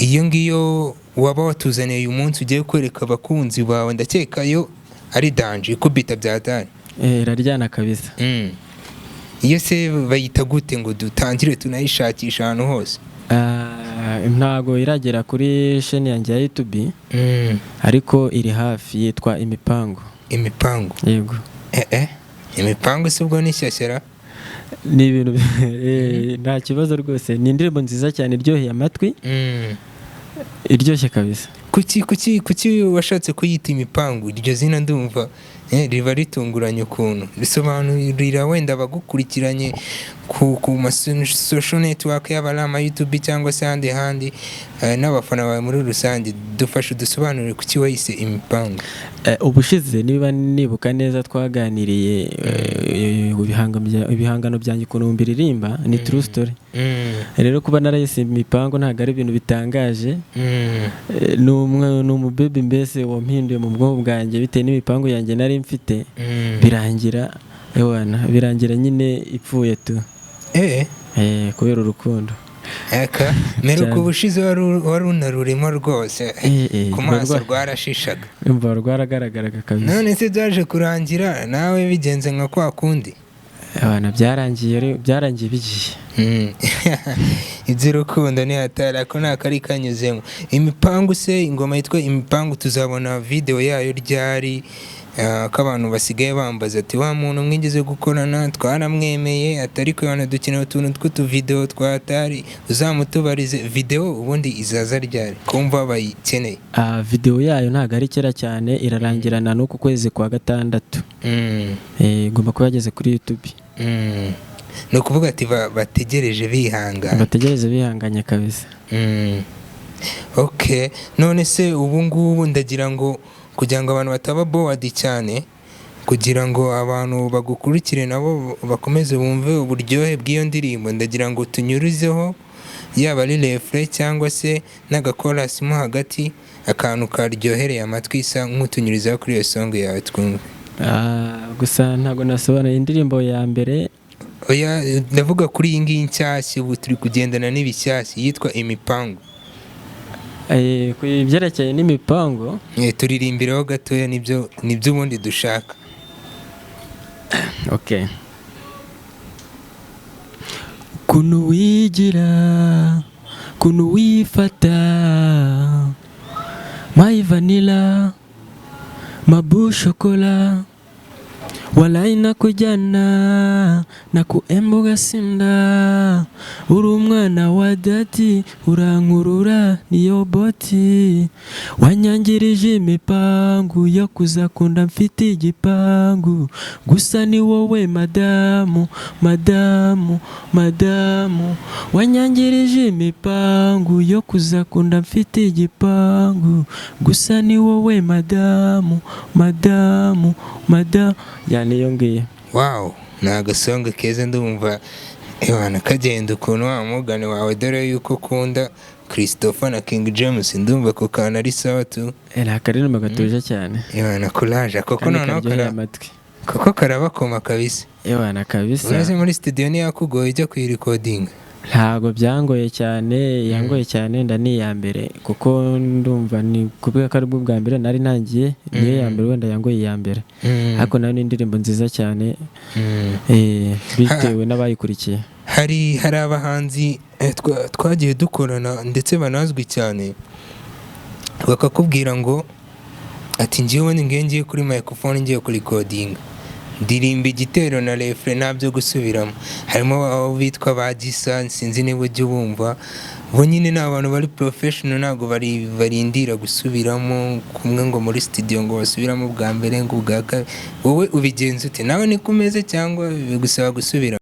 Iyo ngiyo waba watuzaniye uyu munsi ugiye kwereka abakunzi bawe, ndakeka yo ari danger, ikubita bya hatari. Iraryana kabisa. Iyo se bayita gute ngo dutangire tunayishakisha ahantu hose? Ntago iragera kuri chaîne yanjye ya YouTube, ariko iri hafi. Yitwa Imipango. Imipango? Yego. Imipango si ubwo ni shyashyara? Ni ibintu nta kibazo rwose. Ni indirimbo nziza cyane, iryoheye amatwi, iryoshye kabisa. Kuki washatse kuyita Imipango? Iryo zina ndumva riba ritunguranye ukuntu. Risobanurira wenda abagukurikiranye ku ma social network, yaba ari ama YouTube cyangwa se ahandi handi, n'abafana bawe muri rusange. Dufashe udusobanurire kuki wayise Imipango. Ubushize niba nibuka neza twaganiriye ibihangano byanjye ukuntu mbiririmba ni true story. Rero kuba narayise Imipango ntabwo ari ibintu bitangaje. Ni umubebi mbese wampinduye mu bwonko bwanjye bitewe n'imipango yanjye nari mfite. Birangira, ewana, birangira nyine ipfuye tu. Kubera urukundo. Eka mperuka. Cyane. Ubushize wari unarurimo rwose, ku maso rwarashishaga. Umva, rwaragaragaraga kabisa. None se byaje kurangira nawe bigenze nka kwa kundi? Ewana, byarangiye bigiye. Iby'urukundo ni hatari, ako nta kari kanyuzemo. Imipangu se, ingoma yitwa Imipangu tuzabona video yayo ryari? Ko abantu basigaye bambaza ati: "Wa muntu mwigeze gukorana twaramwemeye," atari ko dukeneye utuntu tw'utuvideo twa hatari. Uzamutubarize, video ubundi izaza ryari, kumva bayikeneye? Video yayo ntabwo ari kera cyane, irarangirana n'uku kwezi kwa gatandatu. Igomba kuba yageze kuri YouTube. Ni ukuvuga ati bategereje bihangana. Bategereze bihanganye kabisa. Ok, none se ubu ngubu ndagira ngo, kugira ngo abantu bataba bored cyane, kugira ngo abantu bagukurikire nabo bakomeze bumve uburyohe bw'iyo ndirimbo, ndagira ngo tunyurizeho yaba ari refrain cyangwa se n'agakorasi mo hagati, akantu karyohereye amatwi, isa nk'utunyurizaho kuri iyo song yawe twumve. Gusa ntabwo nasobanuye indirimbo ya mbere. Oya, ndavuga kuri iyi ngiyi nshyashya. Ubu turi kugendana n'ibishyashya, yitwa Imipangu. Ku byerekeye n'imipango. Turirimbiraho gatoya, nibyo ubundi dushaka. Okay. Kuntu wigira, kuntu wifata, my vanilla, mabu chocolat, walayi nakujyana nakuemba ugasinda. Uri umwana wa daddy, urankurura niyo boti. Wanyangirije imipangu yo kuzakunda mfite igipangu. Gusa ni wowe madamu, madamu, madamu. Wanyangirije imipangu yo kuzakunda mfite igipangu. Gusa ni wowe madamu, madamu, madamu. Ya, niyo ngiyo. Wow, ni agasonga keza. Ndumva ewana kagenda ukuntu wa mugani wawe, dore yuko ukunda Christopher na King James, ndumva ako kantu ari sawa tu. Ni akaririmbo gatuje cyane. Ewana, kuraje koko. Kandi Noneho karyoheye amatwi. Koko karabakoma kabisa. Ewana kabisa. Urazi muri studio ntiyakugoye ujya kuyirecordinga? Ntabwo byangoye cyane. Yangoye cyane nda ni iya mbere, kuko ndumva ni kubera ko aribwo bwa mbere nari ntangiye, niyo ya mbere wenda yangoye iya mbere, ariko nayo ni indirimbo nziza cyane, bitewe n'abayikurikiye. Hari abahanzi twagiye dukorana ndetse banazwi cyane, bakakubwira ngo ati: "Njyewe ubundi ngiye kuri microphone, ngiye kurecordinga, ndirimba igitero na refrain, ntabyo gusubiramo." Harimo abo bitwa ba Gisa, sinzi niba ujya ubumva. Bo nyine ni abantu bari professional, ntabwo bari barindira gusubiramo kumwe ngo muri studio ngo basubiramo bwa mbere ngo ubwa kabiri. Wowe ubigenza ute? Nawe niko umeze cyangwa bigusaba gusubiramo?